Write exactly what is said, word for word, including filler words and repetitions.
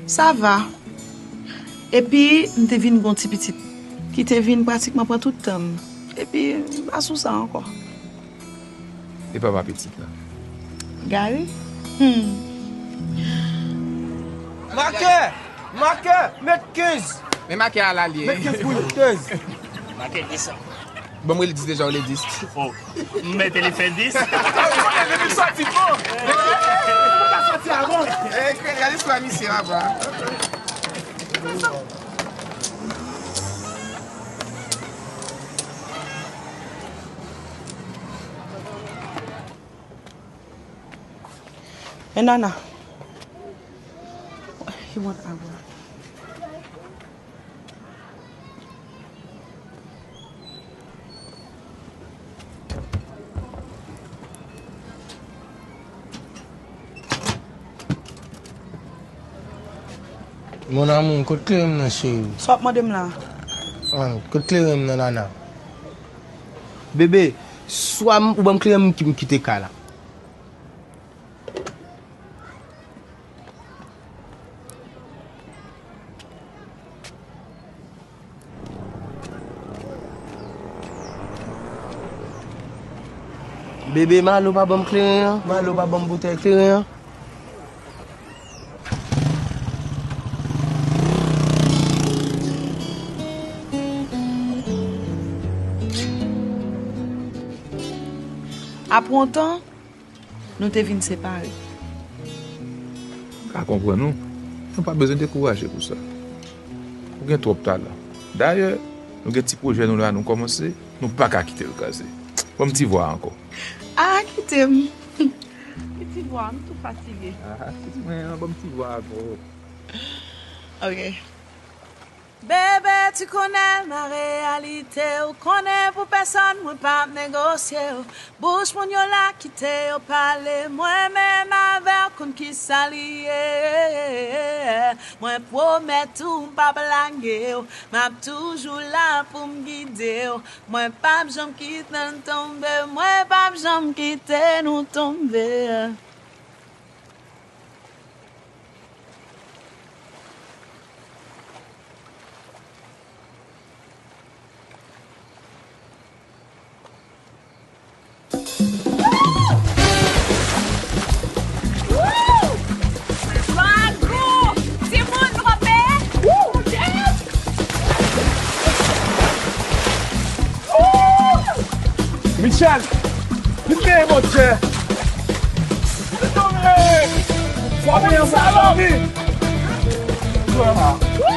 Sa va. Epi, m te vin gon ti pitit ki te vin pratikman pran tout tan m. Epi, m pa sou sa ankò. E papa pitit la? Gary? Hmm. Makè! Makè! Met kenz! Men makè a la l ye. Met kenz pou li. Kenz! Makè desann. Bon, m rele dis deja, ou rele dis. Oh, m mete li fè dis. Depi soti bon. Depi soti avan. Eh, gade swa misye aba. Men Nana. He want agua. Mon amour, kot kleren m nan, cheri? Sa w ap mande m la? An, kot kleren m nan, Nana? Bebe, swa m, ou ban m kleren m, m kite kay la. Bebe, Malo pa ban m kleren an. Malo pa ban m boutèy kleren an. Apre yon tan, nou te vin separe. M ka konprann ou. Nou pa bezwen dekouraje pou sa. Ou gen twòp talan. Dayè, nou gen ti pwojè nou la, nou kòmanse, nou pa ka kite l kraze. Ban m ti vwa ankò. Ah, kite m. Kite vwa, m tou fatige. Ah, kite mwen, ban m ti vwa ankò. Ok. Bebe, tu connais ma réalité, ou konnen pou pèsòn mwen p ap negosye. Bouch moun yo la, kite yo pale, mwen menm avè w konn kisa li ye. Mwen pwomèt ou m p ap lage w, m ap toujou la pou m gide w. Mwen p ap janm kite n tonbe, mwen p ap janm kite nou tonbe. Woo! Woo! Lwa gou! Timoun, nou kanpe! Woo! Michel! Vin peye manje! Vin peye manje! Salòp!